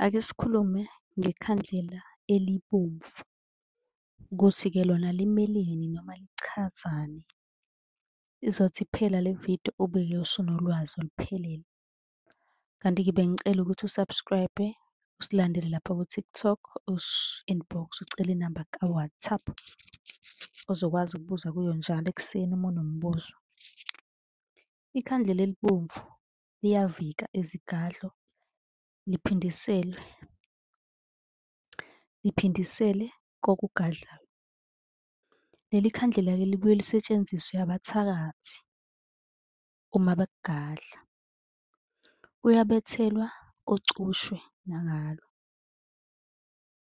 Ake sikhulume ngekhandlela elibomvu, ukuthi-ke lona limeleni noma lichazani. Izothi iphela le vidiyo ube-ke usunolwazi oluphelele. Kanti-ke bengicela ukuthi u-subscribe-e, usilandele lapha ku-TikTok, usi-inbox ucele inamba ka-WhatsApp, ozokwazi ukubuza kuyo njalo ekuseni uma unombuzo. Ikhandlela elibomvu liyavika izigadlo, liphindiselwe, liphindisele kokugadlayo. Leli khandlela-ke libuye lisetshenziswe abathakathi uma bekugadla. Kuyabethelwa kucushwe nangalo.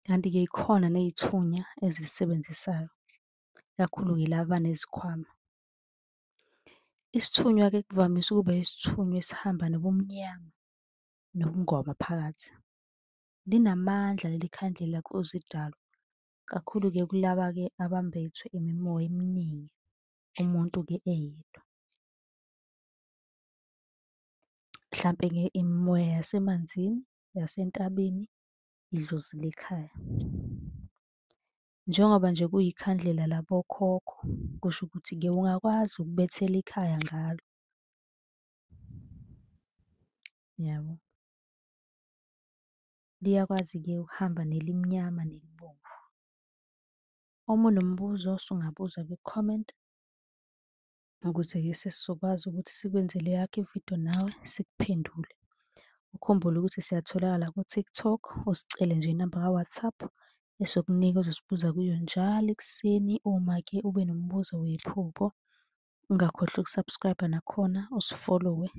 Kanti-ke yikhona ney'thunya ezilisebenzisayo, ikakhulu-ke laba abanezikhwama. Isithunywa-ke kuvamise ukuba isithunywa esihamba nobumnyama nobungoma phakathi. Linamandla leli khandlela kuzidalwa, kakhulu-ke kulaba-ke abambethwe imimoya eminingi, umuntu-ke eyedwa. Mhlampe-ke imimoya yasemanzini, eyasentabeni, idlozi lekhaya. Njengoba nje kuyikhandlela labokhokho, kusho ukuthi-ke ungakwazi ukubethela ikhaya ngalo. Yabo. Liyakwazi-ke ukuhamba nelimnyama nelibomvu. Uma unombuzo usungabuza kwi-comment, ukuze-ke sesizokwazi ukuthi sikwenzele eyakho ividiyo nawe sikuphendule. Ukhumbule ukuthi siyatholakala ku-TikTok, usicele nje inamba ka-WhatsApp esokunika ozosibuza kuyo njalo ekuseni uma-ke ube nombuzo wephupho. Ungakhohlwa uku-subscribe-a nakhona, usi-follow-we,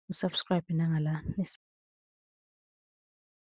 u-subscribe nangala.